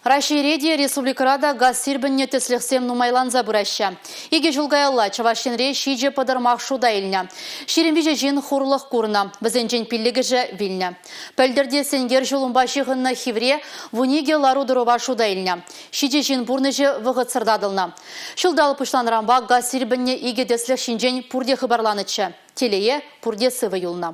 Раҫҫейре те, республикӑра та газ сирпӗннӗ тӗслӗхсем нумайланса пыраҫҫӗ. Икӗ ҫул каялла Чӑваш Енре ҫичӗ пӑтӑрмах шута илнӗ. 23 ҫын хурлӑх курнӑ, вӗсенчен пиллӗкӗшӗ вилнӗ. Пӗлтӗр те сенкер ҫулӑмпа ҫыхӑннӑ хивре 12 лару-тӑрӑва шута илнӗ. Ҫичӗ ҫын пурнӑҫӗ вӑхӑтсӑр татӑлнӑ. Ҫулталӑк пуҫланӑранпа газ сирпӗннӗ икӗ тӗслӗх ҫинчен пурте хыпарланӑччӗ. Телее, пурте сывӑ юлнӑ.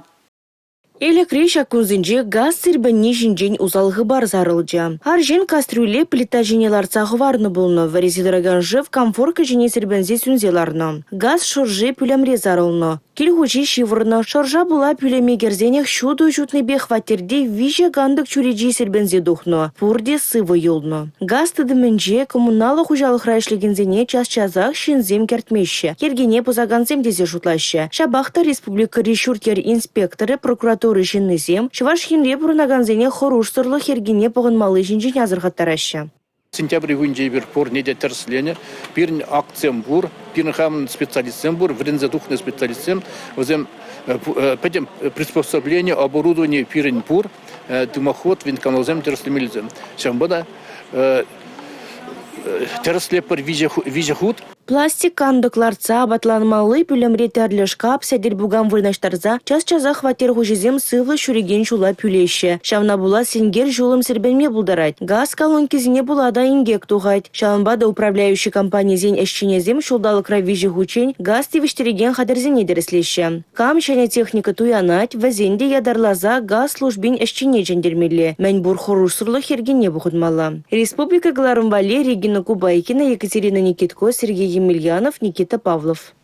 Элӗкре ҫак кунсенче газ сирпӗнни ҫинчен усал хыпар сарӑлчӗ. Арҫын кастрюле плита ҫине лартса хӑварнӑ пулнӑ, вӗресе тӑракан шыв комфорка ҫине сирпӗнсе сӳнсе ларнӑ. Газ шӑрши пӳлӗмре сарӑлнӑ. Кил хуҫи ҫывӑрнӑ. Шӑрша пула пӳлӗме кӗрсенех ҫутӑ ҫутнипе хваттерте виҫӗ кантӑк чӳречи сирпӗнсе тухнӑ. Пурте сывӑ юлнӑ. Газ тытӑмӗнче коммуналлӑ хуҫалӑхра ӗҫлекенсене час-часах ҫынсем кӗртмеҫҫӗ, йӗркене пӑсакансем тесе шутлаҫҫӗ. Ҫапах та республикӑри ҫурт-йӗр инспекторӗ, прокуратура ҫыннисем Чӑваш Енре пурӑнакансене хӑрушсӑрлӑх йӗркине пӑхӑнмалли ҫинчен асӑрхаттараҫҫӗ. Сентябрь уйӑхӗнче эпир пурне те тӗрӗсленӗ. Пирӗн актсем пур, пирӗн хамӑн специалистсем пур, вӗренсе тухнӑ специалистсем. Вӗсем пӗтӗм приспособлени, оборудовани пирӗн пур. Дымоход, вентканалсем тӗрӗслемеллисем. Ҫавӑнпа та тӗрӗслетпӗр виҫӗ хут. Пластик кантӑк лартса апатланмалли пӳлӗмре тӗрлӗ шкап, сӗтел-пукан вырнаҫтарса час-часах хваттер хуҫисем сывлӑш ҫӳрекен ҫула пӳлеҫҫӗ. Ҫавна пула сенкер ҫулӑм сирпӗнме пултарать. Газ колонкисене пула та инкек тухать. Ҫавӑнпа та управляющи компанисен ӗҫченӗсем ҫулталӑкра виҫӗ хутчен газ тивӗҫтерекен хатӗрсене тӗрӗслеҫҫӗ. Кам ҫӗнӗ техника туянать, вӗсен те ятарласа газ службин ӗҫченне чӗнтермелле, мӗн пур хӑрушсӑрлӑх йӗркине пӑхӑнмалла. Республика кӑларӑм валли Регина Кубайкина, Екатерина Никитко, Сергей Емельянов, Никита Павлов.